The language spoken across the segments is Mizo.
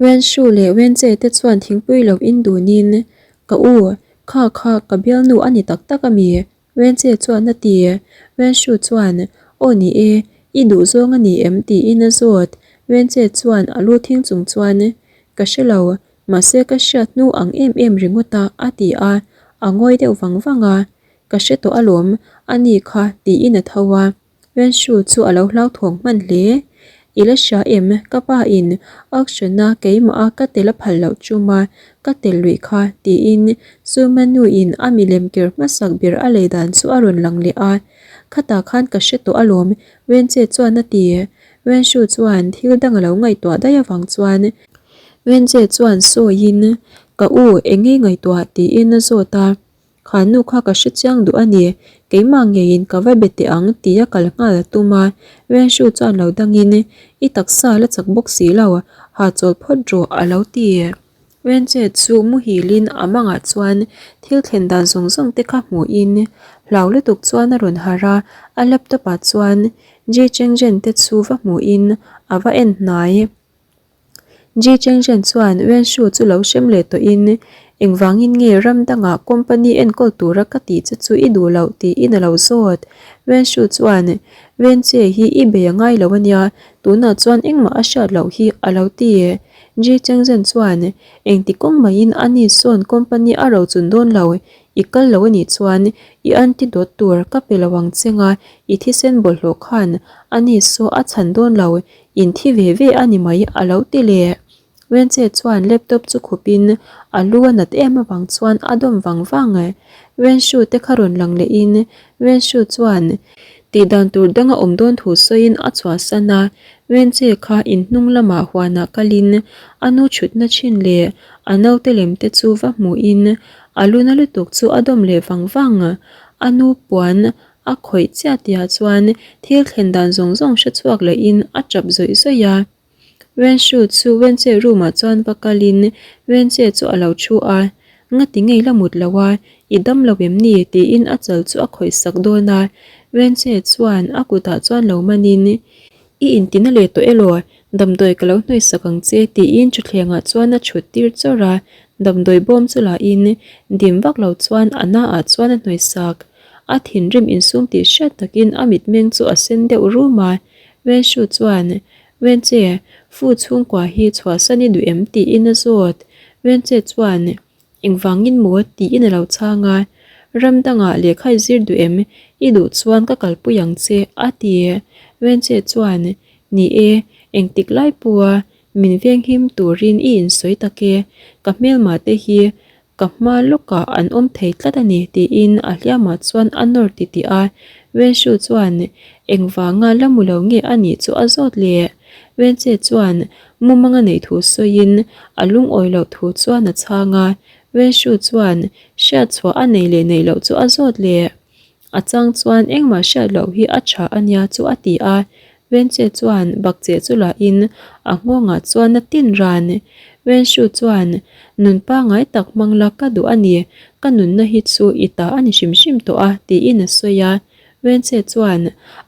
Wenshu leh Wenche te chuan thingpui lo in dunin, Ka u, kha kha ka bialnu a ni tak tak ami? Wenche chuan a ti. Wenshu chuan, Aw ni e, i duhzawng a ni em? tiin a zawt. Wenche chuan a lu thing chung chuan, Ka hre lo, mahse ka hriat hnu ang em em ringawt a, a ti a. A ngawi deuh vang vang a, Ka hre tawh alawm, a ni kha, tiin a tho a. Renshu chu a lo hlauthawng hman hle. I la hria em? Ka pa in auction a keimah a ka tel a phal loh chum a, ka tel luih kha, tiin Sumanu in a milem ker hmasak ber a lei dan chu a rawn lang leh a. Khatah khan ka hre tawh alawm, Renche chuan a ti. Renshu chuan thil dang a lo ngaihtuah daih avang chuan Renche chuan sawiin, Ka u, eng nge ngaihtuah? tiin a zawt a. Kha nu kha ka hre chiang duh a ni, keimah ngeiin ka va be teh ang tia kal nghal a tum a, Renshu chuan lo dangin, I taksa la chak bawk si lo, ha chawl phawt rawh a lo ti. Renche chu muhilin a mangah chuan thil thlen dan zawng zawng te kha hmuhin hlau lutuk chuan a rawn harh a, a laptop ah chuan Ji Chengzhen te chu va hmuhin a va en hnai. Ji Chengzhen chuan Wenshu chu lo hrem leh tawhin, Engvangin nge ram dangah company enkawl tura ka tih che chu i duh loh tiin a lo zawt. Wenshu chuan, Wenche hi i bei a ngai lo ania, tunah chuan engmah a hriat loh hi a lo ti. Ji Chengzhen chuan, Engti kawng maiin ani sawn company a rochun dawn lo, i kal lo anih chuan i antidote tur ka pe lo ang che nga, i thisen bawlhhlawh khan ani saw a chhan dawn lo, In thi ve ve a ni mai a lo ti leh. Wenche chuan laptop chu khupin a lu a nat em avang chuan a dawm vang vang. Wenshu te kha rawn lang lehin Wenshu chuan tih dan tur danga awm dawn thu sawiin a chhuahsan a. Wenche kha in hnung lamah huanah kalin a nu chhutna thin leh a naute lem te chu va hmuhin a lu na lutuk chu a dawm leh vang vang. A nu puan A khawih chiah tihah chuan thil thlen dan zawng zawng hre chhuak lehin a tap zawih zawih a. Wenshu chu Wenche room ah chuan va kalin Wenche chu a lo thu a, Ngati ngei la mut lo a, i dam lo em ni? tiin a chal chu a khawih sak dawn a. Wenche chuan a kutah chuan lo manin, I intina leh tawh elaw? Damdawi ka lo hnawih sak ang che tiin thutthlengah chuan a thut tir chawrh a, damdawi bawm chu lahin dim vak lo chuan a na ah chuan a hnawih sak. A thinrim insum tih hriat takin a mitmeng chu a sen deuh rum a, Wenshu chuan, Wenche, Fu chhungkua hi chhuahsan i duh em? tiin a zawt. Wenche chuan, Engvangin maw? tiin a lo chhang a, Ram dangah lehkha i zir duh em? I duh chuan ka kalpui ang che, a ti. Wenche chuan, Ni e, engtik lai pawha min venghim turin i insawi tak e, ka hmelma te hi Ka hma lawkah an awm thei tlat a ni tiin a hliamah chuan a nawr titih a, Wenshu chuan engvanga la mu lo nge a nih chu a zawt le. Wenche chuan mumang a neih thu sawiin a lungawi loh thu chuan a chhang a, Wenshu chuan hriatchhuah a nei leh neih loh chu a zawt le. A chang chuan engmah hriat loh hi a tha a nia chu a ti a, Wenche chuan bakcheh chu la in a nghawngah chuan a tin ran. Wenshu chuan, Nun pangai tak hmang la ka duh a ni, ka nunna hi chu i ta a ni hrim hrim tawh a, tiin a sawi a. Wenche chuan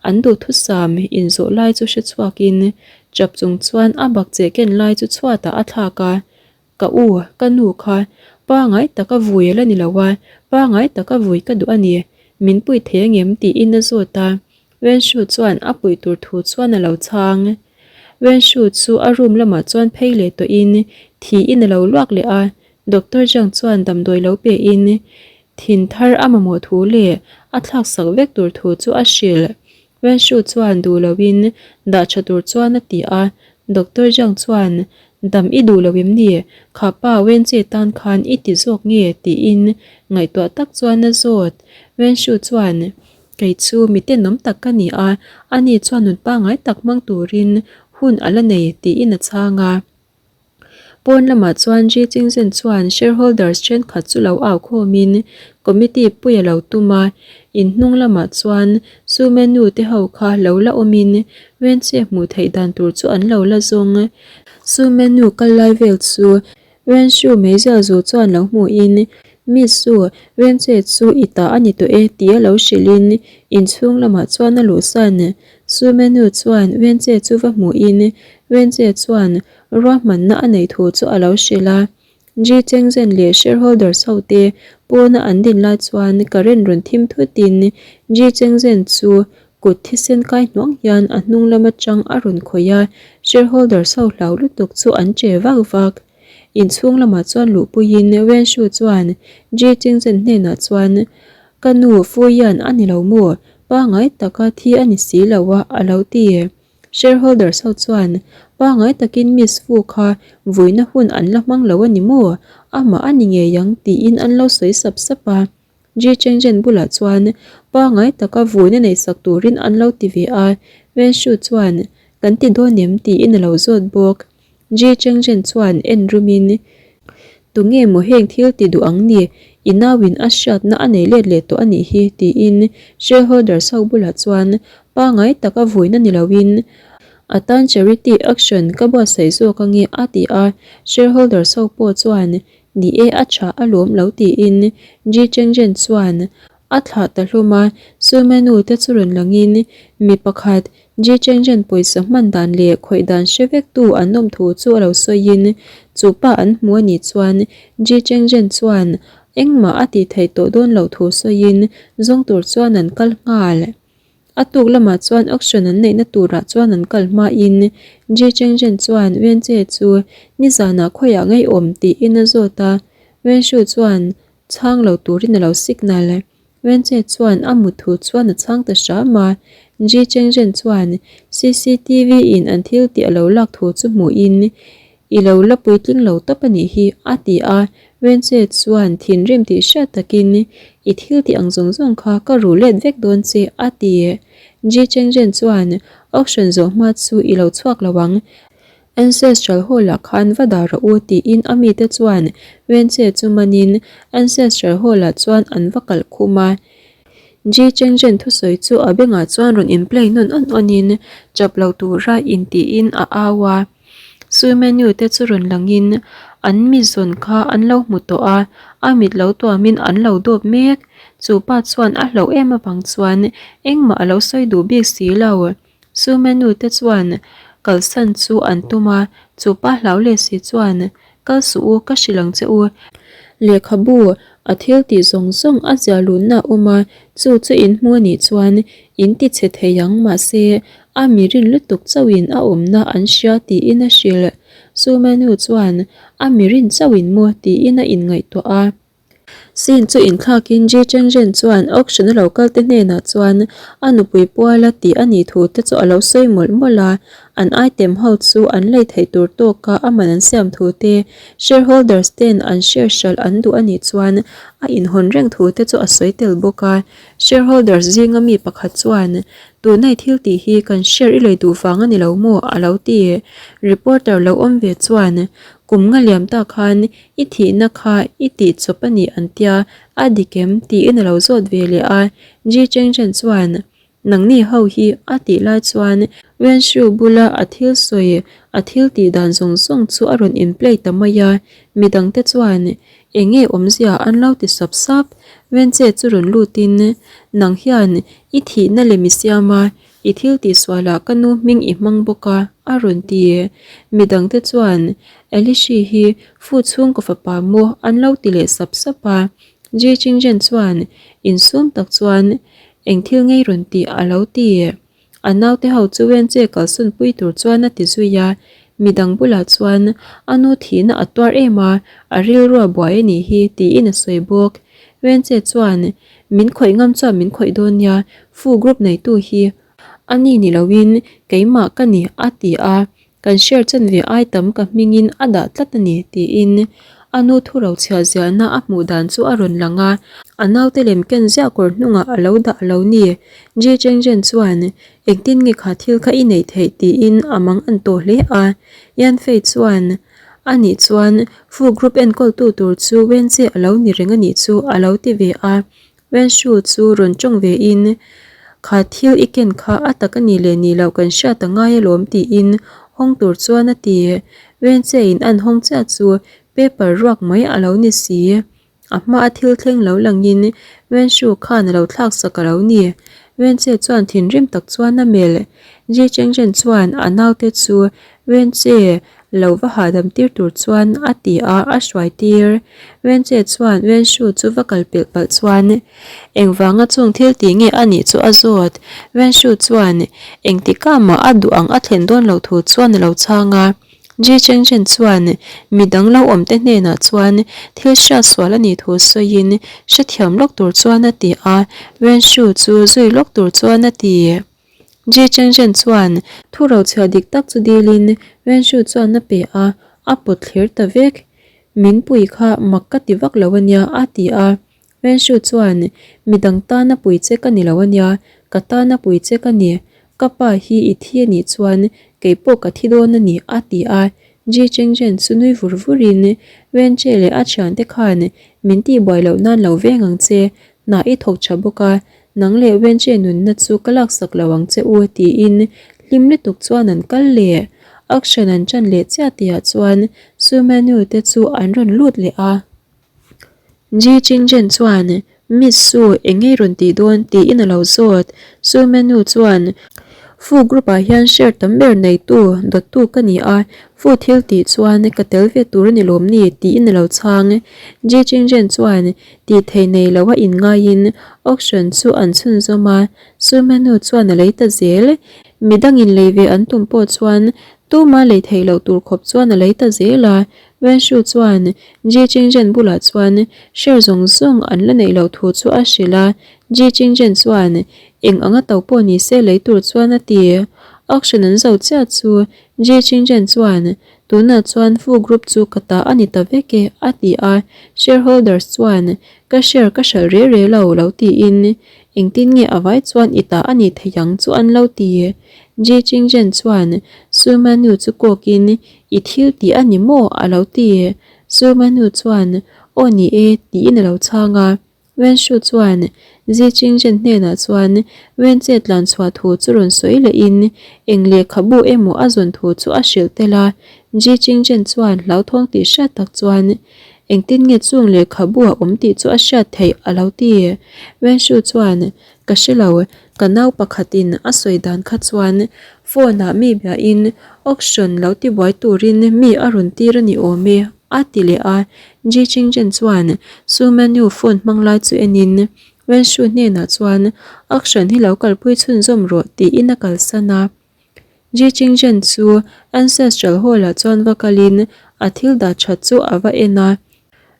an duhthusam inzawh lai chu hre chhuakin chap chung chuan a bakcheh ken lai chu chhuatah a thlak a, Ka u, ka nu kha pangai taka vui a la ni lo a, pangai taka vui ka duh a ni, min pui thei angem tiin a zawt a, Wenshu chuan a puih tur thu chuan a lo chhang. Wenshu chu a room lamah chuan phei leh tawhin thiin a lo luak leh a, Doctor Zhang chuan damdawi lo pein thin thar a mamawh thu leh a thlak sak vek tur thu chu a hrilh. Wenshu chuan duh loin dah tha tur chuan a ti a, Doctor Zhang chuan Dam i duh lo em ni? Kha pa Wenche tan khan i ti zawk nge? tiin ngaihtuah tak chuan a zawt. Wenshu chuan, Kei chu mi tenawm tak ka ni a, ani chuan nun pangngai tak hmang turin hun a la nei, tiin a chhang a. Pawn lamah chuan Ji Chingzhen chuan shareholders thenkhat chu lo au khawmin committee pui a lo tum a, in hnung lamah chuan Su Menu te ho kha lo la awmin Wenche hmuh theih dan tur chu an lo la zawng. Su Menu kal lai vel chu Wenshu meizial zu chuan lo hmuhin Miss Su, Wenche chu i ta a ni tawh e tia lo hrilhin inchhung lamah chuan a luhsan. Su Menu chuan Wenche chu va hmuhin. Wenche chuan ruahmanna a neih thu chu a lo hrilh a. Ji Chengzhen leh shareholders ho te pawna an din lai chuan current rawn thim thutin Ji Chengzhen chu kut thisen kai hnuang hian a hnung lam atang a rawn khawih a, shareholders ho hlau lutuk chu an che vak vak. Inchhung lamah chuan luhpuiin Wen Shu chuan Ji Chengzhen hnenah chuan, Ka nu Fu Yan a ni lo maw? Pangai taka thi a ni si lo a, a lo ti. Shareholders ho chuan pangai takin Miss Fu kha vuina hun an la hmang lo a ni maw? Amah a ni ngei ang tiin an lo sawi sap sap a. Ji Chengzhen bulah chuan pangai taka vuina neihsak turin an lo ti ve a, Wen Shu chuan kan ti dawn em tiin a lo zawt bawk. Ji Chengzhen chuan en rumin, Tunge maw heng thil ti duh ang ni? I nauin a hriatna a nei let leh tawh a nih hi, tiin shareholders ho bulah chuan pangai taka vuina ni loin a tan charity auction ka buatsaih zawk ange a ti a, shareholders ho pawh chuan ni e a tha alawm lo tiin Ji Chengzhen chuan A thlah ta hlawm a, Sulmenu te chu rawn langin mi pakhat Ji Chengzhen pawisa hman dan leh khawih dan hre vek tu an awm thu chu a lo sawiin chu pa an hmu a nih chuan Ji Chengzhen chuan engmah a tih theih tawh dawn loh thu sawiin zawng tur chuan an kal nghal. A tuk lamah chuan auction an neihna turah chuan an kal hmain Ji Chengzhen chuan Wenche chu nizanah khawiah ngeiawm tiin a zawt a, Wenshu chuan Chhang lo turin a lo signal. Wenche chuan a mut thu chuan a chhang ta hram a. Ji Chengzhen chuan CCTV in an thil tih a lo lak thu chu hmuhin, I lo la puitling lo tawp a nih hi, a ti a. Wenche chuan thinrim tih hriat takin, I thil tih ang zawng zawng kha ka ru let vek dawn che, a ti. Ji Chengzhen chuan, Auction zawh hma chu i lo chhuak lo ang. Ancestral Hall-ah khan va dah rawh u tiin a mite chuan Wenche chu manin Ancestral Hall-ah chuan an va kalh khum a. Ji Chengzhen thusawi chu a bengah chuan rawn in play nawn awn awnin chap lo tura intiin a au a. Sui menu te chu rawn langin an mi zawn kha an lo hmu tawh a, a mit lo tuamin an lo dawp mek. Chu pa chuan a hlauh em avang chuan engmah a lo sawi duh bik si lo. Sumenu te chuan kalsan chu an tum a, chu pa hlau leh si chuan, Kal suh u, ka hrilh ang che u. Lehkhabu a thil tih zawng zawng a ziah luhna a awm a, chu chu in hmu a nih chuan in ti chhe thei ang, mahse a mi rin lutuk chauhin a awmna an hria tiin a hrilh. Sumenu chuan a mi rin chauhin maw tiin a inngaihtuah a. Scene chu inthlakin Ji Chengzhen chuan auction a lo kal te hnenah chuan a nupui puala tih a nih thu te chu a lo sawi mawlh mawlh a, an item ho chu an lei theih tur tawka a man an siam thu te, shareholders ten an share hralh an duh a nih chuan a inhawn reng thu te chu a sawi tel bawk a. Shareholders zinga mi pakhat chuan, Tunai thil tih hi kan share i lei duh vang a ni lo maw? a lo ti. Reporter lo awm ve chuan, Kum nga liam ta khan I thihna kha i tih chawp a ni an tia, a dik em? tiin a lo zawt ve leh a. Ji Chengzhen chuan, Nangni ho hi a tih lai chuan Wen Shu bula a thil sawi, a thil tih dan zawng zawng chu a rawn in play ta mai a. Midangte chuan, Eng nge awmzia an lo ti sap sap. Wen Che chu rawn lutin, Nang hian i thihna lem i siam a, I thil tihsualah ka nu hming i hmang bawk a, a rawn ti. Midangte chuan, Elishi hi fu chhungkaw fapa maw an lo ti leh sap sap a. Ji Chingzhen chuan insum tak chuan eng thil ngei rawn tih a lo ti. A naute ho chu Wenche kalsawn pui tur chuan a ti zui a. Midang bulah chuan a nu thihna a tuar em a, a rilrua buai a nih hi tiin a sawi bawk. Wenche chuan Min khawih ngam chuan min khawih dawn nia, Fu group neitu hi a ni ni loin keimah ka ni a ti a, kan share chen ve ai tam ka hmingin a dah tlat a ni tiin a nu thu rochhiah ziahna a hmuh dan chu a rawn lang a, a naute lem ken ziah kawr hnungah a lo dah lo ni. Ji Chengzhen chuan engtin nge kha thil kha i neih theih tiin a mang an tawh hle a, Yan Fei chuan a nih chuan Fu group enkawltu tur chu Wenche a lo ni reng a nih chu a lo ti ve a. Wenshu chu rawn tawng ve in, Kha thil i ken kha a tak a nih leh nih loh kan hriat a ngai alawm tiin hawng tur chuan a ti. Wenche in an hawng chiah chu paper ruak mai a lo ni si. A hma a thil thleng lo langin Wenshu khan a lo thlak sak a lo ni. Wenche chuan thinrim tak chuan a melh. Ji Chengzhen chuan a naute chu. Wenche lo va hahdam tir tur chuan a ti a, a hruai tir. Wenche chuan Wenshu chu va kal pelh palh chuan engvanga chung thil tih nge a nih chu a zawt. Wenshu chuan engtikah mah a duh ang a thlen dawn loh thu chuan a lo chhang a. Ji Chengchen chuan mi dang lo awmte hnenah chuan thil hriat sual a nih thu sawiin hrethiam lawk tur chuan a ti a, Wenshu chu zui lawk tur chuan a ti. Ji Chengchen chuan thu rochhiah dik tak chu dilin Wenshu chuan a pe a, a pawt thlir ta vek. Min pui kha mak ka ti vak lo a nia, a ti a. Wenshu chuan, Mi dang tana pui che ka ni lo a nia, ka tana pui che ka ni. Ka pa hi i thi a nih chuan kei pawh ka thi dawn a ni, a ti a. Ji Chengchen chu nui vur vurin, Wenche leh a thiante khan min tihbuai loh nan lo veng ang che, hna i thawk tha bawk a, Nang leh Wenche nunna chu ka laksak lo ang che u tiin hlim lutuk chuan an kal leh. Action an ṭan leh chiah tihah chuan Su Manu te chu an rawn lut leh a. Ji Chingzhen chuan Miss Su eng nge rawn tih dawn tiin a lo zawt. Su Manu chuan Fu group ah hian share tam ber neitu dawttu ka ni a, Fu thil tih chuan ka tel ve tur a ni lawm ni tiin a lo chhang. Ji Chingzhen chuan Tih theih nei lo a inngaiin auction chu an chhunzawm a, Sumanu chuan a lei ta zel. Midangin lei ve an tum pawh chuan tuma lei theih loh tur khawp chuan a lei ta zel a. Wenshu chuan Ji Chingzhen bulah chuan share zawng zawng an la neih loh thu chu a hrilh a, Ji Chingzhen chuan eng anga to pawh ni se lei tur chuan a ti. Auction an zo chiah chu Ji Chingzhen chuan Tunah chuan Fu Group chu ka ta a ni ta vek e, a ti a. Shareholders chuan, Ka share ka hralh re re lo, lo tiin, Engtin nge a vai chuan i ta a ni thei ang chu an lo ti. Ji Chingzhen chuan Su Manu chu kawkin, I thil tih a ni maw? a lo ti. Su Manu chuan, Aw ni e, tiin a lo chhang a. Wenshu chuan Zi Chingzhen hnenah chuan Wenche tlan chhuah thu chu rawn sawi lehin eng lehkhabu emaw a zawn thu chu a hrilh tel a. Ji Chingzhen chuan hlauthawng tih hriat tak chuan engtin nge chung lehkhabu a awm tih chu a hriat theih a lo ti. Wenshu chuan Ka hre lo, ka nau pakhatin a sawi dan kha chuan phone ah mi biahin auction lo tibuai turin mi a rawn tir a ni awm e a ti leh a. Ji Chingzhen chuan Su Manu phone hmang lai chu enin Wenshu hnenah chuan auction hi lo kalpui chhunzawm rawh tiin a kalsan a. Ji Chingzhen chu Ancestral Hall ah chuan va kalin a thil dah that chu a va en a.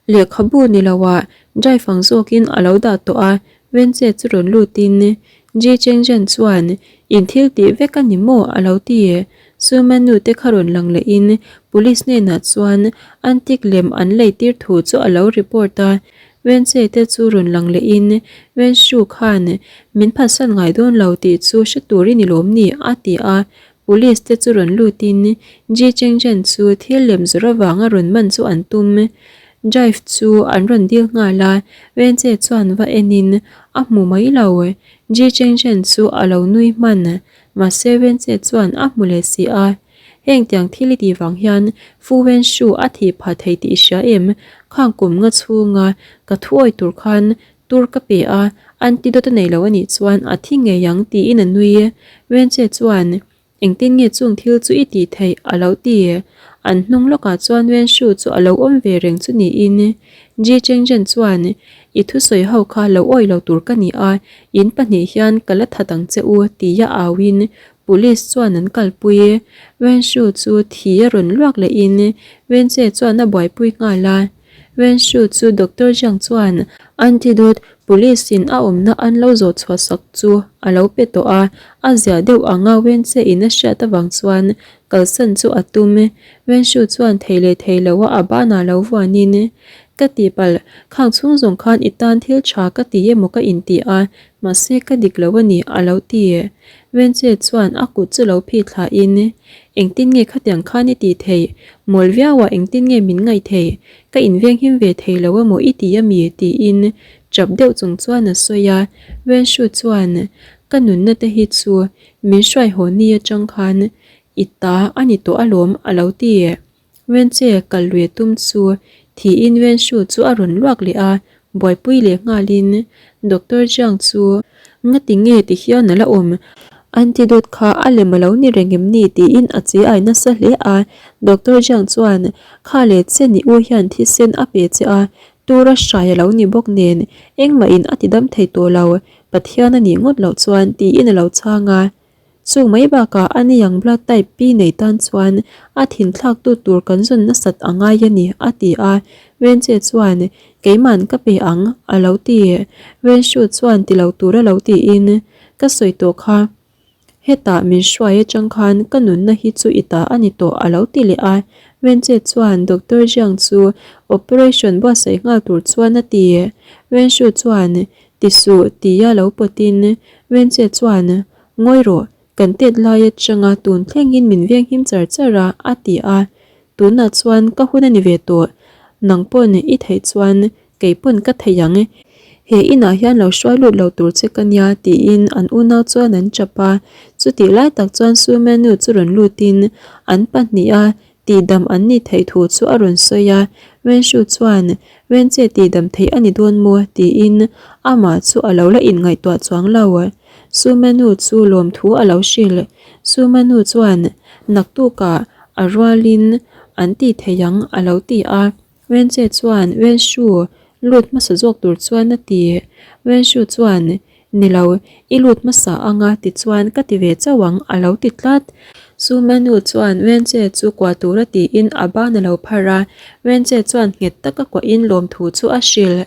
Lehkhabu ni loah drive ang zawkin a lo dah tawh a, Wenche chu rawn lutin Ji Chengzhen chuan in thil tih vek a ni maw a lo ti. Su Manu te kha rawn lang lehin police hnenah chuan antique lem an lei tir thu chu a lo report a. Wenche te chu rawn lang lehin Wenshu khan min phatsan ngai dawn lo tih chu hre turin i lawm ni a ti a. Police te chu rawn lutin Ji Chengzhen chu thil lem zawrh avanga rawn man chu an tum. Drive chu an rawn dil nghal a, Wenche chuan va enin a hmu mai lo. Ji Chengzhen chu a lo nui hman, mahse Wenche chuan a hmu leh si a. Heng tiang thil i tih vang hian Fu Wenshu a thih phah thei tih i hria em? Khang kum nga chhunga ka thu awi tur khan Tur ka pe a, antidote a nei lo a nih chuan a thi ngei ang tiin a nui. Wenche chuan, Engtin nge chung thil chu i tih theih? a lo ti. An hnung lawkah chuan Wenshu chu a lo awm ve reng chu niin. Ji Chengzhen chuan, I thusawi ho kha lo awih lo tur ka ni a, in pahnih hian ka la that ang che u tia auin Police chuan an kalpui. Wenshu chu thi a rawn luak lehin Wenche chuan a buaipui nghal a. Wenshu chu Doctor Jiang chuan antidote police in a awmna an lo zawh chhuah sak chu a lo pe tawh a, a ziah deuh anga Wenche in a hriat avang chuan kalsan chu a tum. Wenshu chuan thei leh thei lo a a banah lo vuanin, Ka tihpalh, khang chhung zawng khan i tan thil tha ka ti emaw ka inti a, mahse ka dik lo a ni a lo ti. Wenche chuan a kut chu lo phih thlahin, Engtin nge khatiang khan i tih theih? Mawl viauah engtin nge min ngaih theih? Ka invenghim ve thei lo emaw i ti ami? tiin chap deuh chung chuan a sawi a. Wenshu chuan, Ka nunna te hi chu min hruai haw ni atang khan i ta a ni tawh alawm a lo ti. Wenche kal lui a tum chu thiin Wenshu chu a rawn luak leh a, buaipui leh nghalin Doctor Jiang chu ngati nge ti hian a la awm? Antidote kha a lem a lo ni reng em ni tiin a chi ai nasa hle a. Doctor Jiang chuan, Kha leh che ni u hian thisen a pe che a, tura hrai a lo ni bawk nen engmah in a ti dam thei tawh lo, Pathian a nih ngawt loh chuan tiin a lo chhang a. Chung mai bakah a ni ang blood type P nei tan chuan a thin thlaktu tur kan zawn nasat a ngai a ni, a ti a. Wenche chuan, Keiman ka pe ang, a lo ti. Wenshu chuan ti lo tur a lo tiin, Ka sawi tawh kha, hetah min hruai atang khan ka nunna hi chu i ta a ni tawh, a lo ti leh a. Wenche chuan Doctor Jiang chu operation buatsaih nghal tur chuan a ti. Wenshu chuan, Ti suh, tia lo pawtin Wenche chuan, Ngawi rawh, kan tet lai atanga tun thlengin min venghim char char a, a ti a. Tunah chuan ka hun a ni ve tawh, nang pawn i theih chuan kei pawn ka thei ang. He inah hian lo hruai lut lo tur che ka nia, tiin an unau chuan an chap a. Chutih lai tak chuan Sumenu chu rawn lutin an pahniha Tihdam an ni theih thu chu a rawn sawi a, Wenshu chuan, Wenche tihdam theih a ni dawn maw? tiin amah chu a lo la inngaihtuah chuang lo. Sumanu chu lawmthu a lo hrilh. Sumanu chuan, Naktukah a rualin an ti thei ang a lo ti a. Wenche chuan, Wenshu, lut hmasa zawk tur chuan a ti. Wenshu chuan, Ni lo, i lut hmasa anga tichuan ka ti ve chauh ang a lo ti tlat. Sumenu chuan Wenche chu kuah tura tiin a ban a lo phar a, Wenche chuan nghet taka kuahin lawmthu chu a hrilh.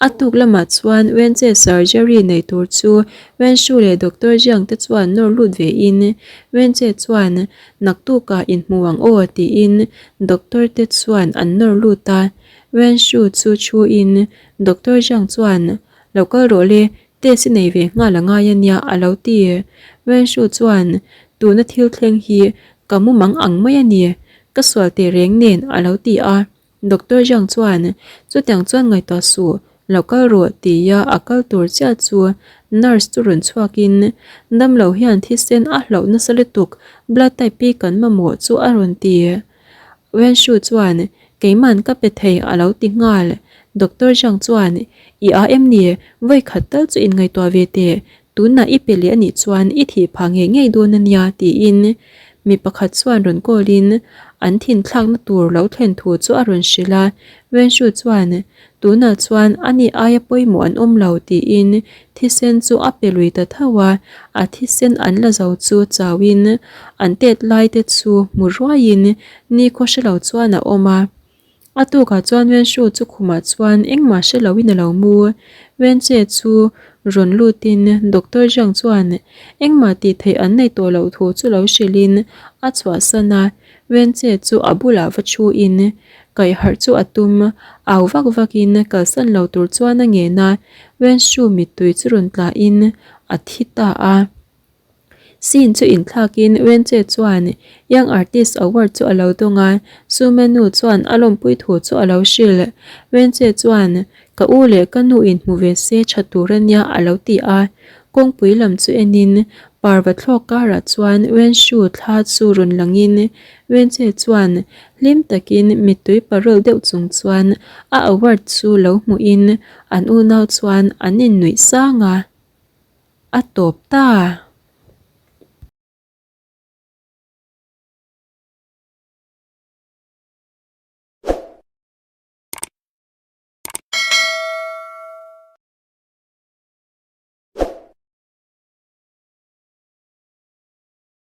A tuk lamah chuan Wenche surgery nei tur chu Wenshu leh Doctor Jiang te chuan nawr lut vein Wenche chuan naktukah inhmu ang aw tiin doctor te chuan an nawr lut a. Wenshu chu thuin Doctor Jiang chuan Lo kal rawh le, test i nei ve nghal a ngai a nia a lo ti. Wenshu chuan, Tuna thil thleng hi ka mumang ang mai a ni, ka sual teh reng nen a lo ti a. Doctor Zhang chuan, Chutiang chuan ngaihtuah suh, lo kal rawh tia a kal tur chiah chu nurse chu rawn chhuakin, Damlo hian thisen a hlauh nasa lutuk, blood type hi kan mamawh chu a rawn ti. Wenshu chuan, Keiman ka pe thei a lo ti nghal. Doctor Zhang chuan, I a em ni? Vawi khat tal chu inngaihtuah ve teh. Tunah i pe leh a nih chuan i thih phah ngei ngei dawn a nia tiin mi pakhat chuan rawn call in an thinthlakna tur lo thlen thu chu a rawn hrilh a. Wenshu chuan, Tunah chuan a ni aia pawimawh an awm lo tiin thisen chu a pe lui ta tho a, a thisen an la zo chu chauhin an tet lai te chu hmu ruaiin nikhaw hre lo chuan a awm a. A tukah chuan Wenshu chu khumah chuan engmah hre loin a lo mu. Wenche chu rawn lutin Doctor Zhang chuan engmah tih theih an nei tawh loh thu chu lo hrilhin a chhuahsan a, Wenche chu a bulah va thuin Kaihharh chu a tum, au vak vakin kalsan lo tur chuan a ngen a, Wenshu mittui chu rawn tlahin a thi ta a. Scene chu inthlakin Wenche chuan Young Artist Award chu a lo dawng a, Sumenu chuan a lawmpui thu chu a lo hrilh. Wenche chuan, Ka u leh ka nu in hmu ve se tha tur a nia a lo ti a. Kawngpui lam chu enin parva thlawk karah chuan Wenshu thla chu rawn langin Wenche chuan Hlim takin mittui parol deuh chung chuan a award chu lo hmuhin an unau chuan an innuih sang a, a tawp ta.